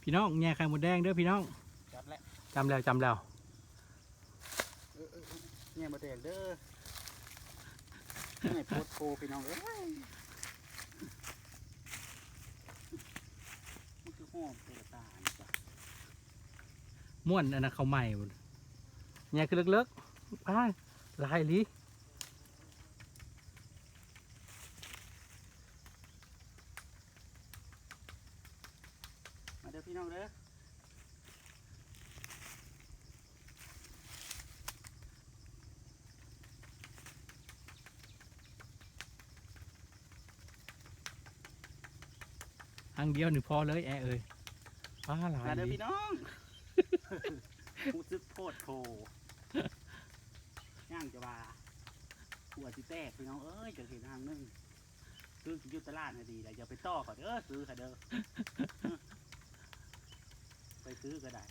ພີ່ນ້ອງ ແຍ່ໄຂ່ມົດແດງເດີພີ່ນ້ອງ. ຈັບແລ້ວ ຈຳແລ້ວ ຈຳແລ້ວ. ເອີ ເອີ ເອີ ແຍ່ມົດແດງເດີ. ໃຫຍ່ໂພດໂພພີ່ນ້ອງເອີຍ. ມັນຄືຫອມເປັນຕາອັນນີ້ຈ້ະ. ມ່ວນອັນນັ້ນເຂົ້າໃໝ່ພຸ້ນ. ແຍ່ຄືເລິກໆ. ອ້າຍ ຫຼາຍອີ່ຫຼີ. ມາເດີພີ່ນ້ອງເດີ. ຫາງດຽວນີ້ພໍເລີຍແອເອີຍ. ປາຫຼາຍ ມາເດີພີ່ນ້ອງ. ຮູ້ສຶກໂພດໂພ ຍ່າງຈະວ່າຫົວຊິແຕກພີ່ນ້ອງເອີຍ ຈະເຫັນຫາງໜຶ່ງ. ຊື້ຢູ່ຕະຫຼາດຫັ້ນດີແຫຼະ ຢ່າໄປຕໍ່ເຂົາເດີ ຊື້ເຂົາເດີ. ໄປຊື້ກໍໄດ້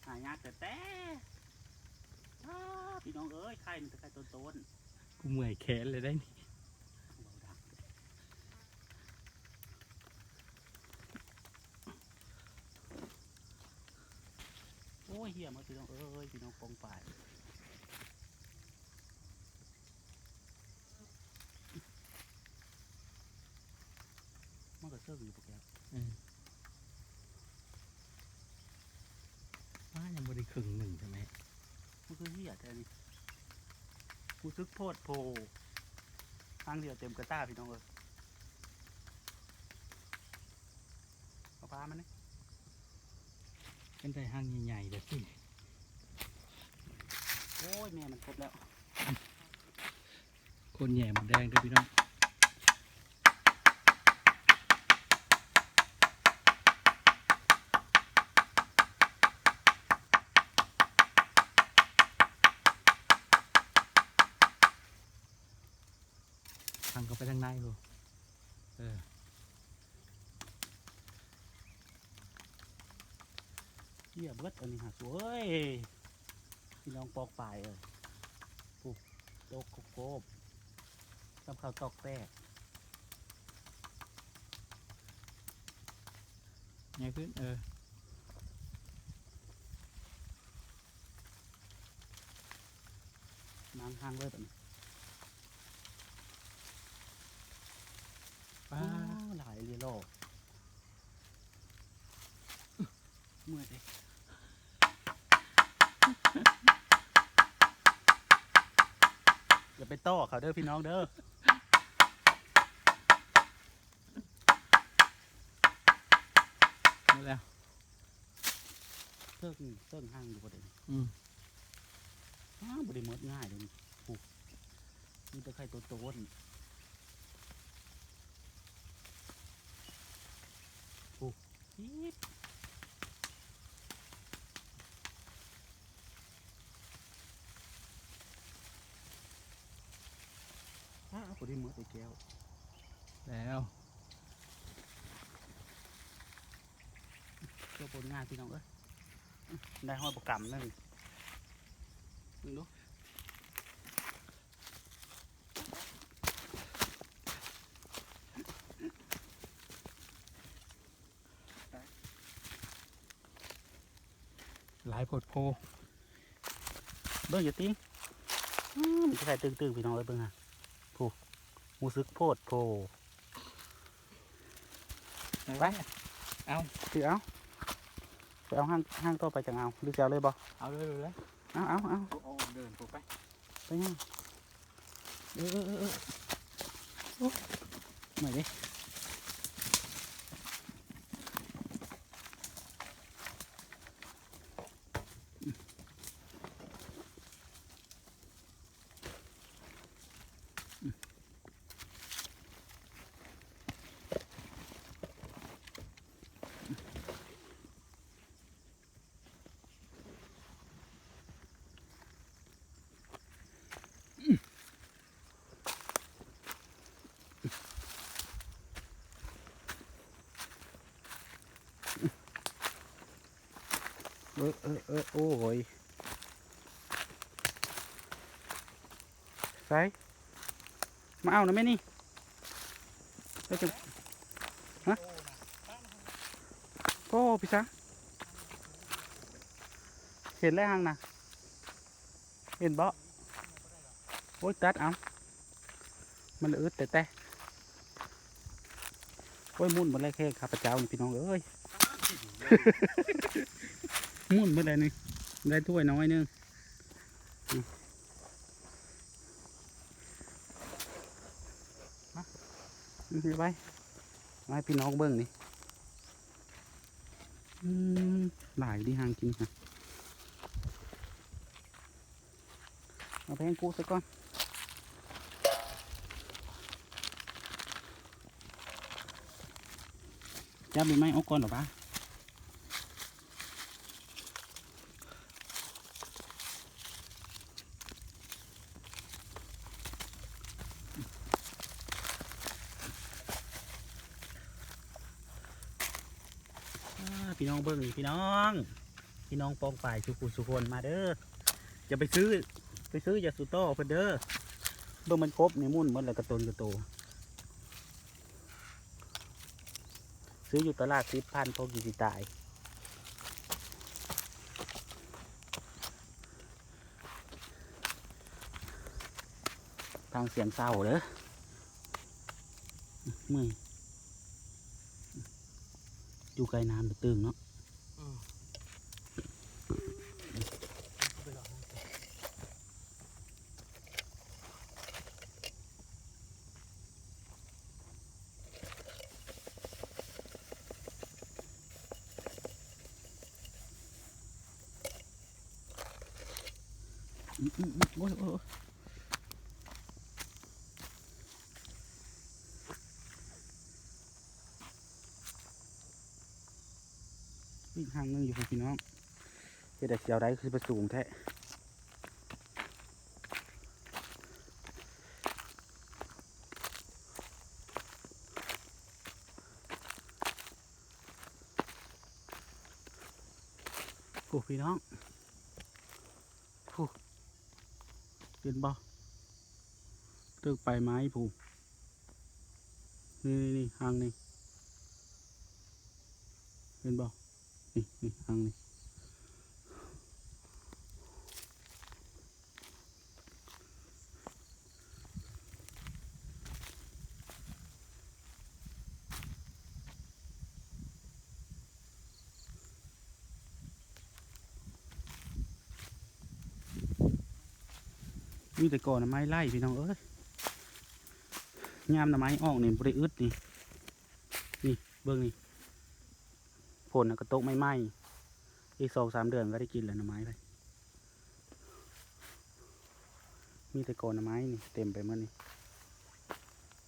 ຫາຍາກແຕ່ແຕ່. ອ້າ ພີ່ນ້ອງເອີຍ ໄຂ່ມັນແຕ່ໄຂ່ຕົ້ນໆ. ກູເມື່ອຍແຂນເລີຍໄດ໋ນີ້. ໂອ້ຍ ເຫຍໝົດພີ່ນ້ອງເອີຍ ພີ່ນ້ອງປ້ອງປາຍ. ມັນກໍເຊິ່ງຢູ່ບໍ່ແກ້ວ. ອືມ ອ້າ ຍັງບໍ່ໄດ້ເຄິ່ງໜຶ່ງໃຊ່ໄໝ? ມັນຄືເຫຍແທ້ນີ້ ຮູ້ສຶກໂພດໂພ. ຫາງດຽວເຕັມກະຕ່າພີ່ນ້ອງເອີຍ. ເອົາປາມານີ້ ຄັນໄດ້ຫາງໃຫຍ່ໆແບບນີ້. ໂອ້ຍ ແມ່ມັນກົບແລ້ວ. ຄົນແຍ່ມົດແດງເດີພີ່ນ້ອງ. ທາງເຂົ້າໄປທາງໃນພຸ້ນ. ເອີ ເຫຍເບິດອັນນີ້ຫາສວຍ. ພີ່ນ້ອງປອກປາຍເອີຍ ຜູ້ຕົກໂຄບໆ ກັບເຂົ້າຕອກແຕກ. ໃຫຍ່ຂຶ້ນ ເອີ. ນາງຫາງເລີຍບັດນີ້. ປາ ໂອ້ ຫຼາຍອີ່ຫຼີຫຼໍ. ເມື່ອຍເດ້ ຢ່າໄປຕໍ່ເຂົາເດີພີ່ນ້ອງເດີ. ໝົດແລ້ວ ເຊິ່ງ ເຊິ່ງຫາງຢູ່ບໍ່ໄດ້. ອືມ ອ້າ ບໍ່ໄດ້ໝົດງ່າຍເດ້ນີ້. ໂອ້ ມີແຕ່ໄຂ່ໂຕໆ ນີ້. ໂອ້ ອ້າ ພໍດີໝົດໄອ້ແກ້ວແລ້ວ. ໂຊຜົນງານພີ່ນ້ອງເອີຍ ໄດ້ຮອດບັກກຳໜຶ່ງ ເບິ່ງດູ. ຫຼາຍໂພດໂພ ເບິ່ງຢູ່ຕິ. ອືມ ມັນຊິໄຂ່ຕຶງໆ ພີ່ນ້ອງເອີຍ ເບິ່ງຫາ ຜູ້ ຮູ້ສຶກໂພດໂພ. ໄປ ເອົາ ຖືເອົາ ໄປເອົາຫາງ ຫາງຕໍ່ໄປຈັ່ງເອົາ ຫຼືຊິເອົາເລີຍບໍ່? ເອົາເລີຍ ເອົາເລີຍ ເອົາ ເອົາ ເອົາ ເອົາ ເດີນໄປ ໄປຫຍັງ? ເອີ ເອີ ເອີ ເອີ ໂອ້ ເມື່ອຍເດ້. ເອີ ເອີ ເອີ ໂອ້ຍ ໃສ ມາເອົານຳແມ່ນີ້ ໄປຈັ່ງ ຮະ? ກໍ ພີ່ຊ້າງ ເຫັນແລ້ວຫັ້ນນະ ເຫັນບໍ່? ໂອ້ຍ ຕັດເອົາ ມັນອຶດແຕ່ແຕ່ ໂອ້ຍ ໝຸ່ນໝົດແລ້ວແຂ້ງຂ້າພະເຈົ້ານີ້ ພີ່ນ້ອງເອີຍ ໝຸ່ນໝົດແລ້ວນີ້ ໄດ້ຖ້ວຍນ້ອຍໜຶ່ງ. ອືມ ມາ ເອົາໄປ ເອົາໃຫ້ພີ່ນ້ອງເບິ່ງນີ້ ອືມ ຫຼາຍເດ ຫາງກິນຫັ້ນ ເອົາແພງກຸໃສ່ກ່ອນ ຈັບໃບໄມ້ອອກກ່ອນເດ ປ້າ. ອ່າ ພີ່ນ້ອງເບິ່ງນີ້ ພີ່ນ້ອງ ພີ່ນ້ອງປ້ອງປາຍສູ່ຜູ້ສູ່ຄົນ ມາເດີ ຢ່າໄປຊື້ ໄປຊື້ຢ່າສູ່ຕໍ່ເພິ່ນເດີ ເບິ່ງມັນກົບນີ້ໝຸ່ນໝົດແລ້ວ ກະຕົນກະໂຕ. ຊື້ຢູ່ຕະຫຼາດສິບພັນ ພໍກິນຊິຕາຍ ຟັງສຽງເສົ້າເດີ ເມື່ອຍ ຢູ່ໃກ້ນ້ຳຕຶງເນາະ ອືມ. ອືມ ອືມ ອືມ ໂອ້ຍ ໂອ້ຍ ໂອ້ຍ ອີກຫາງໜຶ່ງຢູ່ພຸ້ນ ພີ່ນ້ອງ. ເຮັດໃດຊິເອົາໄດ້ ຄືໄປສູງແທ້ ໂອ້ ພີ່ນ້ອງ ໂອ້ ເຫັນບໍ່? ເຖິງປາຍໄມ້ພຸ້ນ ນີ້ໆໆ ຫາງນີ້ ເຫັນບໍ່? ນີ້ໆ ຫາງນີ້ ມີແຕ່ກໍໜໍ່ໄມ້ໄຫຼ ພີ່ນ້ອງເອີຍ ຍາມໜໍ່ໄມ້ອອກນີ້ບໍ່ໄດ້ອຶດນີ້ ນີ້ ເບິ່ງນີ້ ຝົນນະກະຕົກໃໝ່ໆ ອີກສອງສາມເດືອນກະໄດ້ກິນແລ້ວໜໍ່ໄມ້ໄປ ມີແຕ່ກໍໜໍ່ໄມ້ນີ້ ເຕັມໄປໝົດນີ້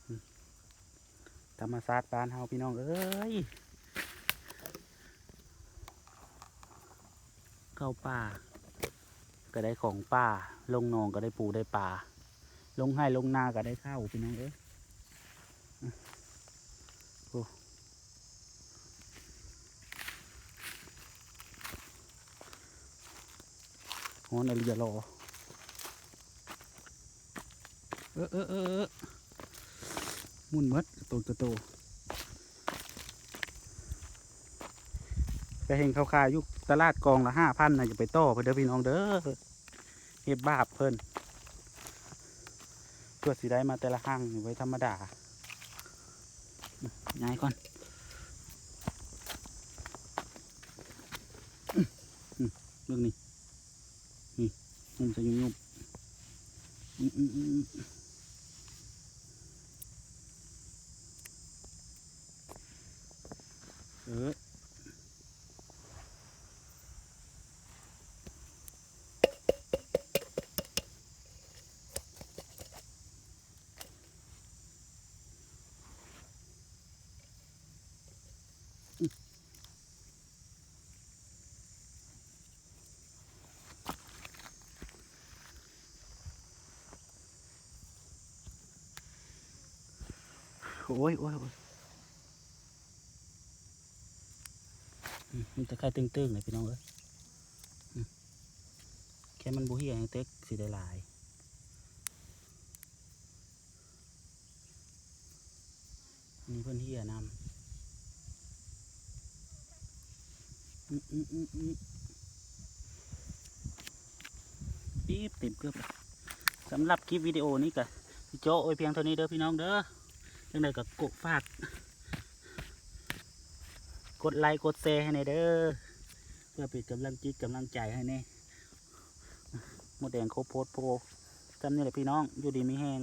ອືມ ທຳມະຊາດບ້ານເຮົາ ພີ່ນ້ອງເອີຍ ເຂົ້າປ່າກະໄດ້ຂອງປ່າ ລົງໜອງກະໄດ້ປູໄດ້ປາ ລົງໄຮ່ລົງນາກະໄດ້ເຂົ້າ ພີ່ນ້ອງເອີຍ ໂອ້ ຮ້ອນອີ່ຫຼີຫຼໍ ເອີ ເອີ ເອີ ເອີ ໝຸ່ນໝົດ ໂຕ ໂຕ ໂຕ ໄປເຫັນເຂົາຂາຍຢູ່ຕະຫຼາດກອງລະຫ້າພັນນະ ຢ່າໄປຕໍ່ເພິ່ນເດີ ພີ່ນ້ອງເດີ. ເຮັດບາບເພິ່ນ ເພື່ອຊິໄດ້ມາແຕ່ລະຮັ່ງນີ້ ບໍ່ທຳມະດາ ຍ້າຍກ່ອນ ອືມ ເບິ່ງນີ້ ນີ້ ມັນຈະຍຸບໆ ອືມ ອືມ ອືມ ເອີ. ໂອ້ຍ ໂອ້ຍ ໂອ້ຍ ອືມ ມີແຕ່ໄຂ່ຕຶງໆ ເລີຍ ພີ່ນ້ອງເອີຍ ອືມ ແຄ່ມັນບໍ່ເຫ່ຍແຕ່ຊິໄດ້ຫຼາຍ. ນີ້ເພິ່ນເຫ່ຍນຳ. ອືມໆໆໆ ອີບ ເຕັມເກືອບລະ. ສຳລັບຄລິບວິດີໂອນີ້ກະຊິໂຈະໄວ້ພຽງເທົ່ານີ້ເດີພີ່ນ້ອງເດີ. ຈັ່ງໃດກໍກົດ ຝາກກົດໄລກົດແຊໃຫ້ແດ່ເດີ ເພື່ອເປັນກຳລັງຈິດກຳລັງໃຈໃຫ້ແດ່. ມົດແດງໂຄດໂພດໂພ ສ່ຳນີ້ແຫຼະພີ່ນ້ອງ ຢູ່ດີມີແຮງ.